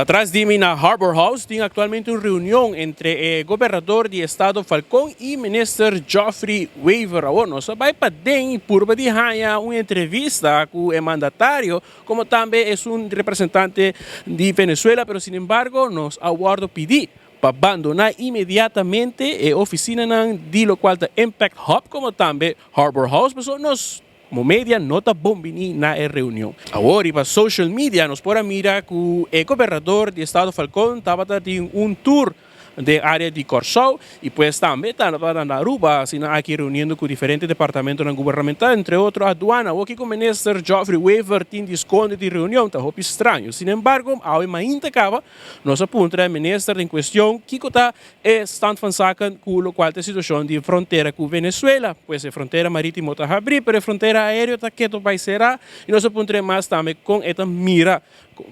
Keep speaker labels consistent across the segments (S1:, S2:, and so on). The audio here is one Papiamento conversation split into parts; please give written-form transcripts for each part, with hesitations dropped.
S1: Patras di mi na Harbor House tin aktualmente un reunion entre e gobernador di estado Falcón i minister Geoffrey Wever. Awor nos a bai paden i purba di haña un entrevista ku e mandatario komo tambe esun representante di Venezuela, pero sinembargo nos a wòrdu pidi pa bandoná inmediatamente e ofisinanan di lokual ta Impact Hub komo tambe Harbor House pasobra nos komo media no ta bon bini na e reunion. Awor riba social media nos por a mira ku e gobernador di estado Falcón tabata tin un tour den área di Kòrsou i pues tambe tabata na Aruba asina aki reuniendo ku diferente departamentonan gubernamental entre otro aduana. Awor kiko minister Geoffrey Wever tin di skonde di reunion ta hopi straño. Sinembargo awe mainta kaba nos a puntra e minister den kuestion kiko ta E stand van zaken ku lokual ta e situashon di frontera ku Venezuela. Pues e frontera maritimo ta habrí, pero e frontera aereo ta keto bai será i nos a puntra e mas tambe kon e ta mira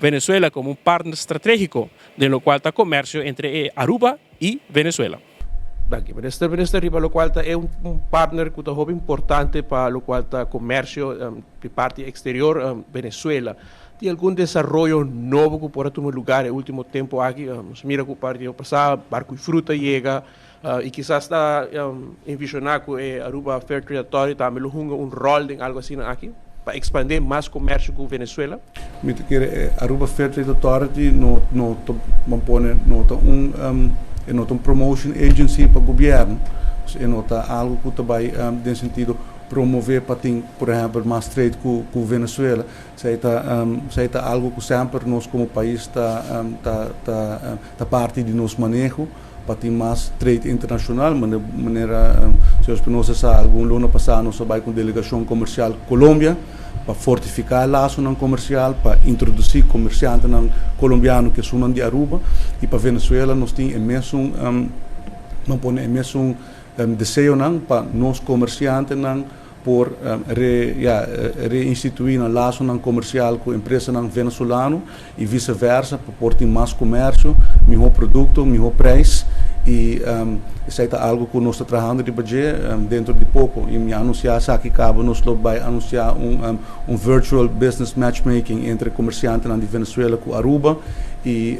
S1: Venezuela komo un partner stratégiko den lokual ta komersio entre e Aruba i Venezuela. Danki minister. Minister riba lokual ta e un partner ku ta hopi importante pa lokual ta komersio di parti eksterior Venezuela. Tin algun desaroyo nobo ku por a tuma lugar e ultimo tempu aki? Nos mira ku par di aña pasá barku i fruta yega i kisas ta envisioná ku e Aruba Fair Trade Authority tambe lo hunga un ròl den algu asina aki pa ekspandé mas komersio ku Venezuela.
S2: Mi ta kere e Aruba Fair Trade Authority no no ta ban pone no ta un e no ta un promotion agency pa gobièrnu. E no ta algu ku ta bai den sentido promové pa tin por ehèmpel mas trade ku ku Venezuela. Esei ta esei ta algo ku semper nos komo pais ta ta ta ta parti di nos maneho pa tin mas trade internashonal manera señor Espinosa sa algun luna pasá nos a bai ku un delegashon komersial Colombia pa fortifiká e lasonan komersial pa introdusí komersiantenan kolombiano ku esunnan di Aruba i pa Venezuela nos tin e mesun nan pone e mesun deseonan pa nos komersiantenan por re ya reinstituí nan lasonan komersial ku empresanan venezolano i vise versa pa por tin mas komersio, mihó produkto, mihó preis i esei ta algu ku nos ta trahando riba dje dentro di poko i mi a anunsiá esaki kaba nos lo bai anunsiá un un virtual business matchmaking entre komersiantenan di Venezuela ku Aruba i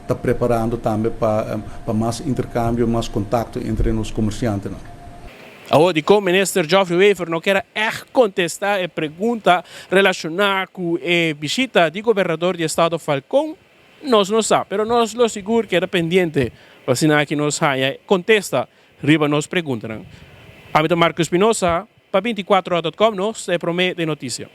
S2: ta preparando tambe pa pa mas interkambio, mas kontakto entre nos komersiantenan.
S1: Awor dikon Minister Geoffrey Wever no kier a ègt kontestá e pregunta relashoná ku e bishita di gobernador di estado Falcón, nos no sa. Pero nos lo sigur keda pendiente pa asina aki nos haña kontesta riba nos preguntanan. Ami ta Marco Espinosa pa 24 ora dot com, nos ta e promé den notisia.